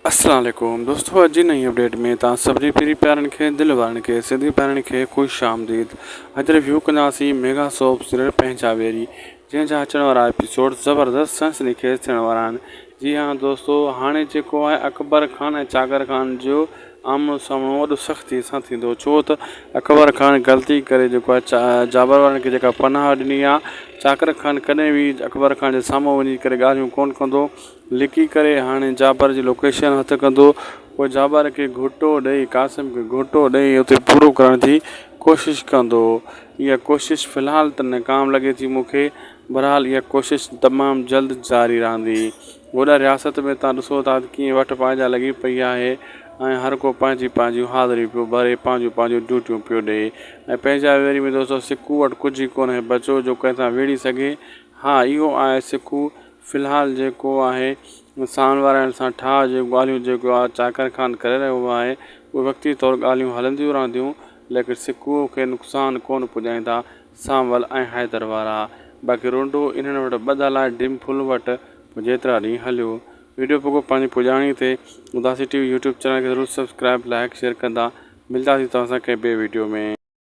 السلام عليڪم دوستو اڄ جي نئين اپڊيٽ ۾ توهان سڀني پري پيارن کي دل وارن کي سنڌي پيارن کي خوش آمديد اڄ ريويو ڪنداسين ميگا سوپ سيريل پنهنجا ويري جنهن جا اچڻ وارا ايپيسوڊ زبردست سنسني خيز ٿيڻ وارا آهن جي ها دوستو هاڻي جيڪو آهي اڪبر خان ۽ چاڪر خان جو آمنو سامنو وڏو سختي سان ٿيندو ڇو ته اڪبر خان غلطي ڪري جيڪو آهي جابر وارن کي جيڪا پناهه ڏني آهي چاڪر خان ڪڏهن به اڪبر خان جي سامهون وڃي ڪري ڳالهيون ڪونه ڪندو لڪي ڪري هاڻي جابر جي لوڪيشن هٿ ڪندو پوء جابر کي گهوٽو ڏئي قاسم کي گهوٽو ڏئي اتي پورو ڪرڻ جي ڪوشش ڪندو. اها ڪوشش في الحال ته ناڪام لڳي ٿي مون کي بھرحال اها ڪوشش تمام جلد جاري رهندي. گوڏا رياست ۾ تان ڏسو ٿا ته ڪيئن وٺ پنهنجا لڳي پئي آهي ۽ هر ڪو پنهنجي پنهنجيون حاضريون پيو ڀري پنهنجون پنهنجون ڊيوٽيون پيو ڏئي ۽ پنهنجا ويري ۾ دوستو سڪو وٽ ڪجهه ئي ڪونهي بچو جو ڪنهن سان وڙهي سگهي ها اهو آهي سڪو في الحال جيڪو آهي ساڻ وارن سان ٺاهه جون ڳالهيون جيڪو آهي چاڪر خان ڪري رهيو آهي اهي وقتي طور ڳالهيون هلنديون رهنديون ليڪن سڪوء کي نقصان ڪونه پڄائيندا سانول ۽ حيدر وارا باقي رونڊو انهن وٽ ٻڌل آهي ڊم ڦل وٽ پوء جيترا ڏينهن هليو ويڊيو پڳو پنهنجي پڄاڻي تي Udasi T V YouTube channel کي ضرور سبسڪرائب لائڪ شيئر ڪندا ملداسين توهان سان ڪنهن ٻئي ويڊيو ۾.